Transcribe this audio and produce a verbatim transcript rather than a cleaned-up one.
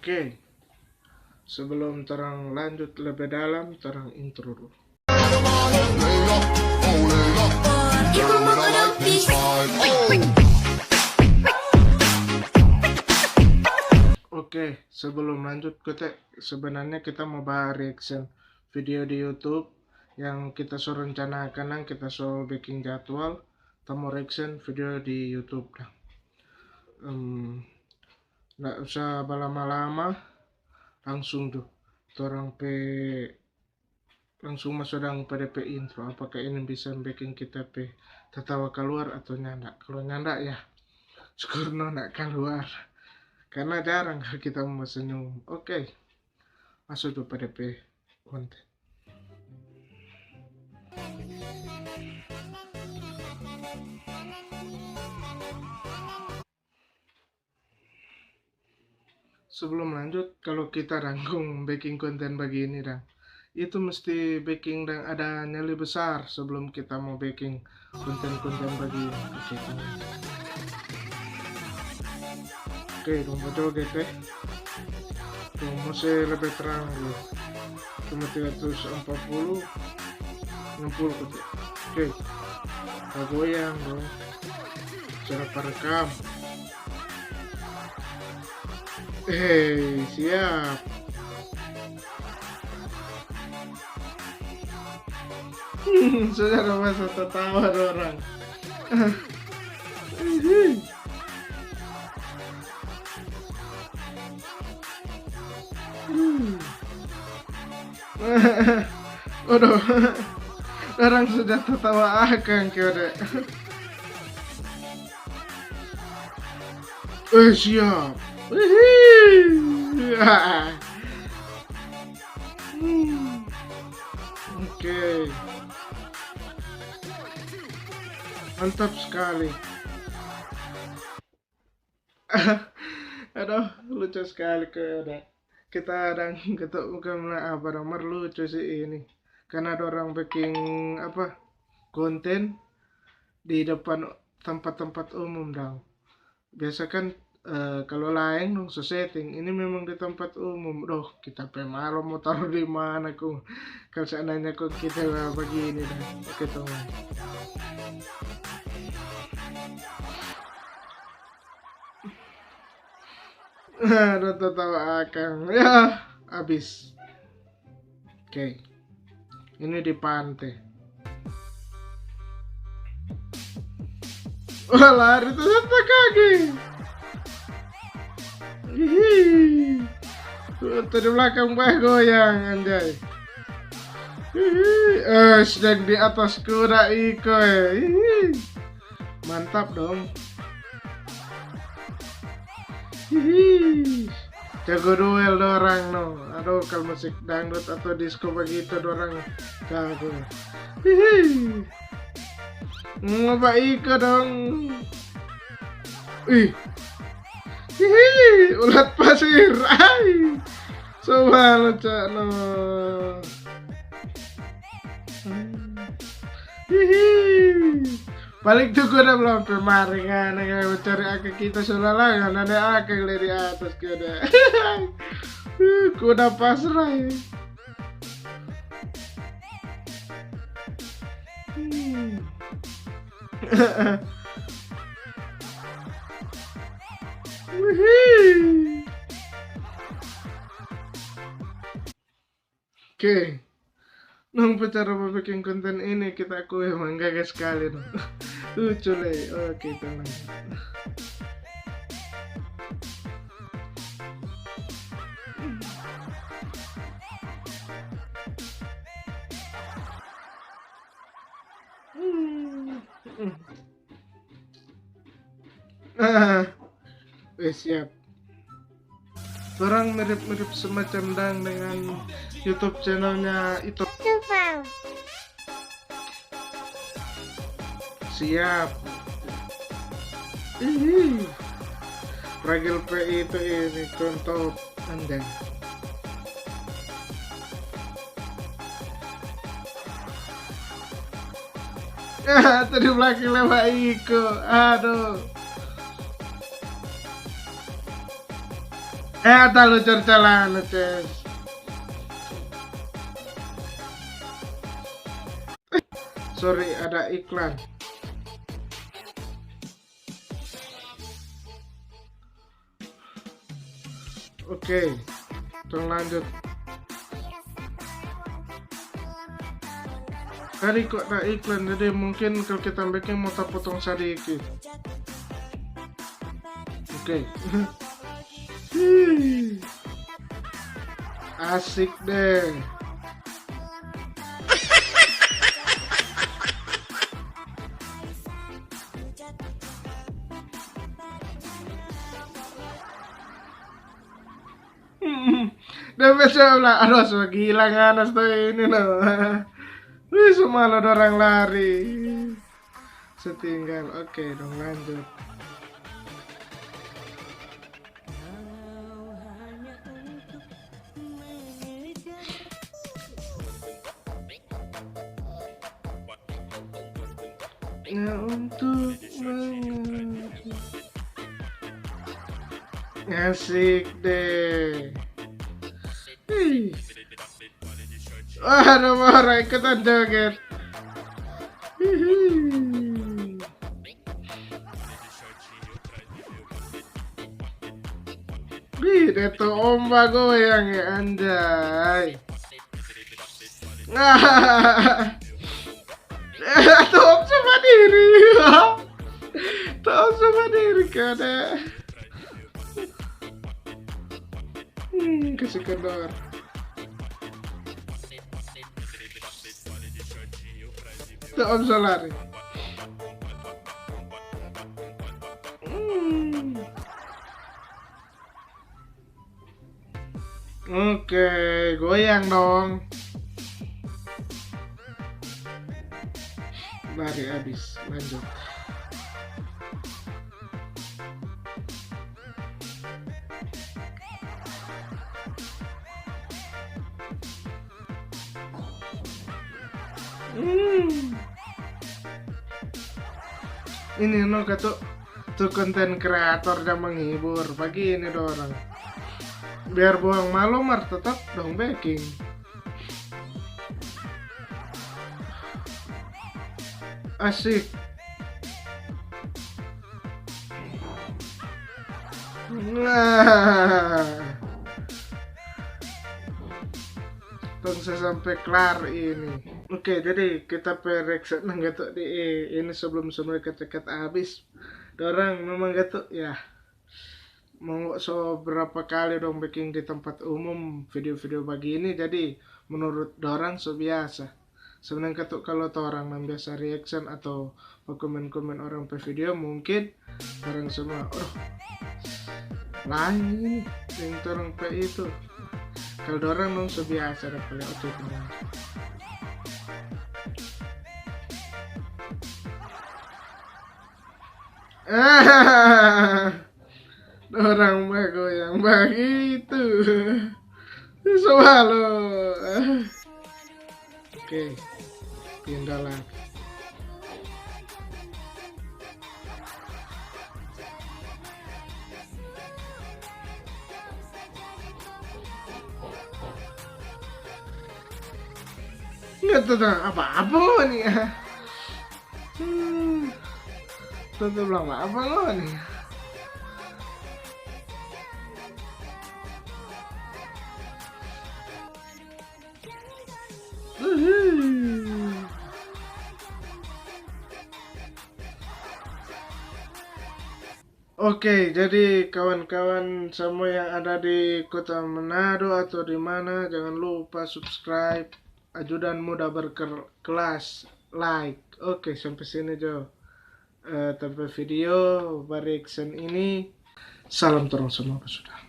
Oke, sebelum torang lanjut lebe dalam, torang intro dulu. Oke, sebelum lanjut, kote, sebenarnya kita mo ba reaction video di YouTube yang kita so rencanakan, yang kita so beking jadwal, kita mo reaction video di YouTube dang. Em, nda usah balama-lama, langsung tu torang pe, langsung maso dang pa de pe intro. Apakah ini bisa beking kita pe tatawa kaluar atau nyanda? Kalo nyanda, ya syukur no nda kaluar, karna jarang kita mo senyum. Oke, maso tu pa de pe konten. Sebelum lanjut, kalo kita dang kong beking konten bagini dang, itu mesti beking dang ada nyali besar sebelum kita mo beking konten-konten bagini. Oke, tenang. Oke, kong mo joget, eh. Kong mo se lebe trang dulu. Cuma tiga ratus empat puluh, enam puluh kote. Oke. Bagoyang dong. Cara parekam. Hei, siap. Sudah ada masa tatawa dorang. Waduh, dorang sudah tatawa akang kode. Eh, siap. Wihii. Hmm. Oke. Mantap sekali. Aduh, lucu sekali kode. Kita dang, kita bukan apa dang, mar lucu sih ini. Karena dorang beking apa, konten di depan tempat-tempat umum dang. Biasa kan, eh, kalo laeng dong so setting, ini memang di tempat umum. Doh, kita pe malo mo taru di mana kong? Kalo seandainya kong kita bagini dang. Oke, teman. Ada tatawa akang. Ya, abis. Oke. Ini di pante. Wah, lari tu satu kaki. Hihi. Tuh, tuh di belakang bae goyang, anjay. Hihi. Eh, sedang di atas kuda iko, eh. Hihi. Mantap dong. Hihi. Jago duel dorang no. Aduh, kalo musik dangdut atau disco bagitu dorang jago. Hihi. Ngoba iko dong. Ih. Hihi, ulat pasir. Ai. Coba lo, cak no. Hihi. Paling tu kuda belum pe mari ngana, ngana cari akang kita so lalangan, ada akang le di atas kuda. Kuda pasrah ya. Hmm. Wihii. Oke. Nang pe cara beking konten ini kita akui emang gaga skali no. Lucu lei. Oke, tenang. Hmm. Ah, eh, siap. Torang mirip-mirip semacam dang dengan YouTube channelnya itu. Tufal. Siap. Ih. Ragil P I itu ini contoh. Anjay. Ah, tadi belakang lewat iko. Aduh. Eh, talu cercelana, ces. Sorry, ada iklan. Oke, tong lanjut. Tadi kok ada iklan, jadi mungkin kalau kita bikin mau tapotong sadiki. Oke. Asik deh. Dia biasa bilang, "Aduh, so gila ngana sto ini, no." Wih, semua lo dorang lari. Setinggal. Oke, dong lanjut. Nah, untuk mengerti. Asik deh. Ih. Wah, ada orang ikutan joget. Hihi. Wih, itu ombak goyang ya, anjay. Top sama diri. Top sama diri, kada. Hmm, kasih kendor. Tuh, Om Solari. Hmm. Oke, goyang dong. Lari abis, lanjut. Hmm. Ini no katu tu konten kreator dan menghibur. Bagini dorang. Biar buang malu mar tetap dong beking. Asik. Nah. Tong se sampe klar ini. Oke, jadi kita pe reaction nang gato di ini sebelum semua dekat-dekat abis. Dorang memang gato ya. Monggo so berapa kali dong biking di tempat umum video-video bagini, jadi menurut dorang so biasa. Sebenarnya katu kalau torang nang biasa reaction atau komen-komen orang pe video, mungkin orang semua, "Aduh, lain ini deng torang pe itu." Kalau dorang dong so biasa, ada paling oke, tenang. Dorang bagoyang bagitu. Coba lo. Oke, pindah lagi. Nggak tahu apa-apa nih. Hmm. Tuh, tuh, bilang apa lo nih? Uhuh. Oke, jadi kawan-kawan semua yang ada di kota Manado atau di mana, jangan lupa subscribe Ajudan Muda Berkelas, like. Oke, sampai sini jo, eh, tong pe video reaction ini. Salam torang semua, sudah.